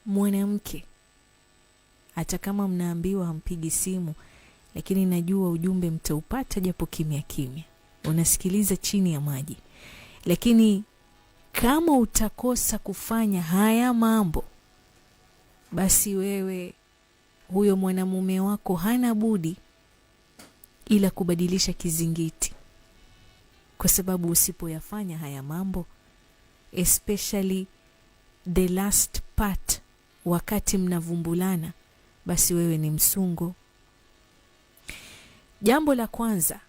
Mwanamke, hata kama mnaambiwa hampigi simu, lakini najua ujumbe mtaupata japo kimya kimya, unasikiliza chini ya maji. Lakini kama utakosa kufanya haya mambo, basi wewe huyo mwanamume wako hana budi ila kubadilisha kizingiti, kwa sababu usipoyafanya haya mambo, especially the last part, wakati mnavumbulana, basi wewe ni msungo. Jambo la kwanza,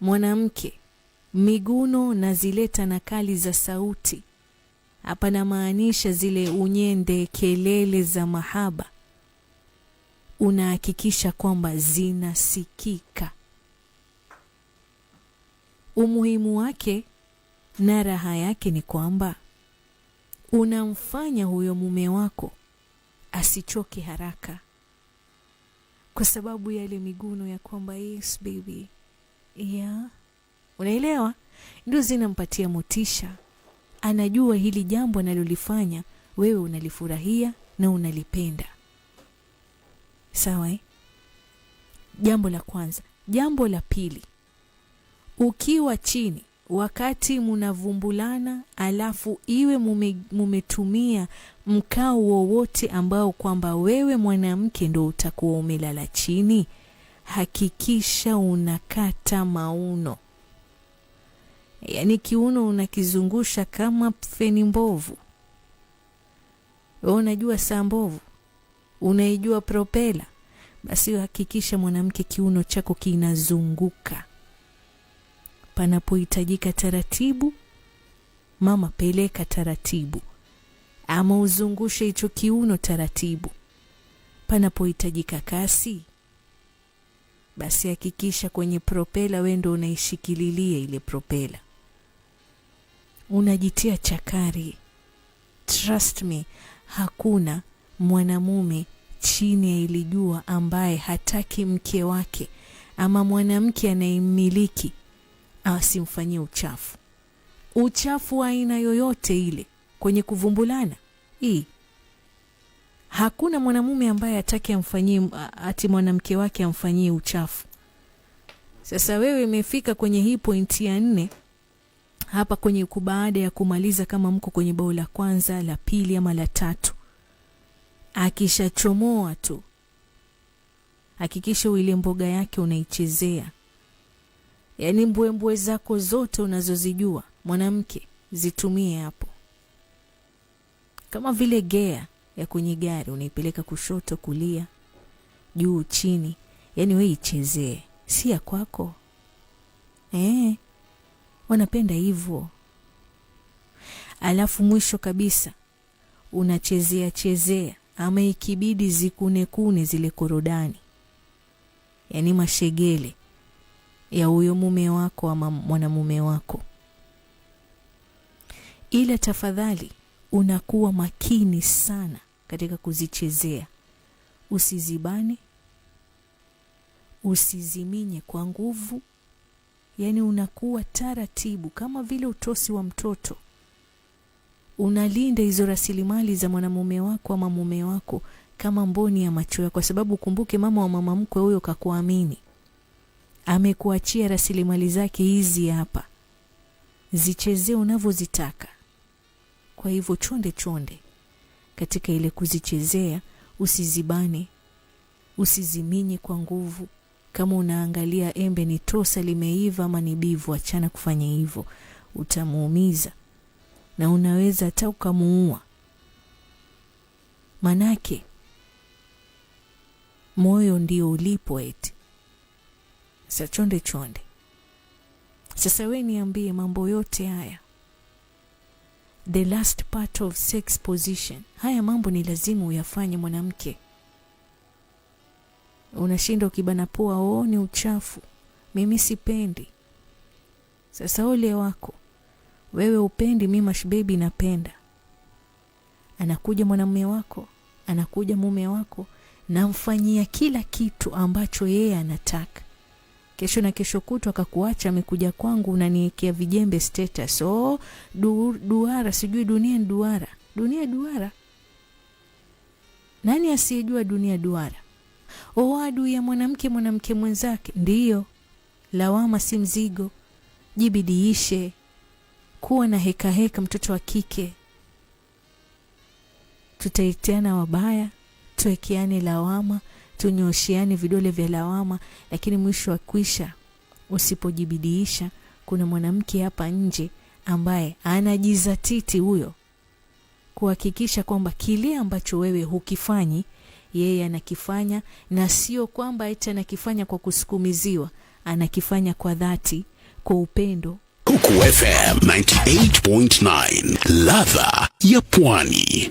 mwanamke, miguno na zile nakali za sauti. Hapa namaanisha zile unyende, kelele za mahaba, unahakikisha kwamba zinasikika. Umuhimu wake na raha yake ni kwamba unamfanya huyo mume wako asichoke haraka, kwa sababu yale miguno ya kwamba yes baby, yeah, unaelewa, ndio zinampatia motisha. Anajua hili jambo analolifanya wewe unalifurahia na unalipenda. Sawa, eh? Jambo la kwanza. Jambo la pili, ukiwa chini wakati munavumbulana, alafu iwe mumetumia mkao wowote ambao kwamba wewe mwanamke ndo utakuwa umelala chini, hakikisha unakata mauno, yaani kiuno unakizungusha kama feni mbovu. Wewe unajua saa mbovu, unaijua propela, basi hakikisha mwanamke kiuno chako kinazunguka panapohitajika taratibu. Mama, peleka taratibu, ama uzungushe hicho kiuno taratibu. Panapohitajika kasi, basi hakikisha kwenye propela wewe ndo unaishikililia ile propela, unajitia chakari. Trust me, hakuna mwanamume chini ya ili jua ambaye hataki mke wake ama mwanamke anayemmiliki asimfanyie uchafu, uchafu wa aina yoyote ile kwenye kuvumbulana hii. Hakuna mwanamume ambaye hataki amfanyie, ati mwanamke wake amfanyie uchafu. Sasa wewe imefika kwenye hii pointi ya nne hapa kwenye baada ya kumaliza, kama mko kwenye bao la kwanza, la pili ama la tatu, akishachomoa tu hakikisha ile mboga yake unaichezea, yaani mbwembwe zako zote unazozijua mwanamke zitumie hapo, kama vile gea ya kwenye gari unaipeleka kushoto, kulia, juu, chini, yaani we ichezee, si ya kwako. Wanapenda hivyo. Alafu mwisho kabisa unachezea chezea, ama ikibidi zikunekune zile korodani, yaani mashegele ya huyo mume wako ama mwanamume wako. Ila tafadhali unakuwa makini sana katika kuzichezea, usizibane, usiziminye kwa nguvu, yaani unakuwa taratibu kama vile utosi wa mtoto. Unalinda hizo rasilimali za mwanamume wako ama mume wako kama mboni ya macho yako, kwa sababu kumbuke, mama wa mama mkwe huyo kakuamini, amekuachia rasilimali zake hizi hapa, zichezee unavyozitaka. Kwa hivyo chonde chonde katika ile kuzichezea, usizibane, usiziminye kwa nguvu. Kama unaangalia embe ni tosa limeiva ama ni bivu, achana kufanya hivyo, utamuumiza na unaweza hata ukamuua. Manake moyo ndio ulipo eti. Sasa chonde chonde. Sasa we niambie, mambo yote haya, the last part of sex position, haya mambo ni lazima uyafanye mwanamke. Unashinda ukibana pua, oh, ni uchafu, mimi sipendi. Sasa ole wako wewe, upendi, mi Mash Baby napenda. Anakuja mwanamume wako, anakuja mume wako, namfanyia kila kitu ambacho yeye anataka. Kesho na kesho kutwa akakuacha, amekuja kwangu unaniwekea vijembe status. Oh, duara sijui dunia ni duara, dunia duara. Nani asiyejua dunia duara? O, adui ya mwanamke mwanamke mwenzake. Ndiyo, lawama si mzigo. Jibidiishe, kuwa na hekaheka heka, mtoto wa kike. Tutaitiana wabaya, tuwekeane lawama, tunyosheane vidole vya lawama, lakini mwisho wa kwisha, usipojibidiisha, kuna mwanamke hapa nje ambaye anajizatiti huyo kuhakikisha kwamba kile ambacho wewe hukifanyi yeye anakifanya, na sio kwamba eti anakifanya kwa kusukumiziwa, anakifanya kwa dhati, kwa upendo. Coco FM 98.9, ladha ya Pwani.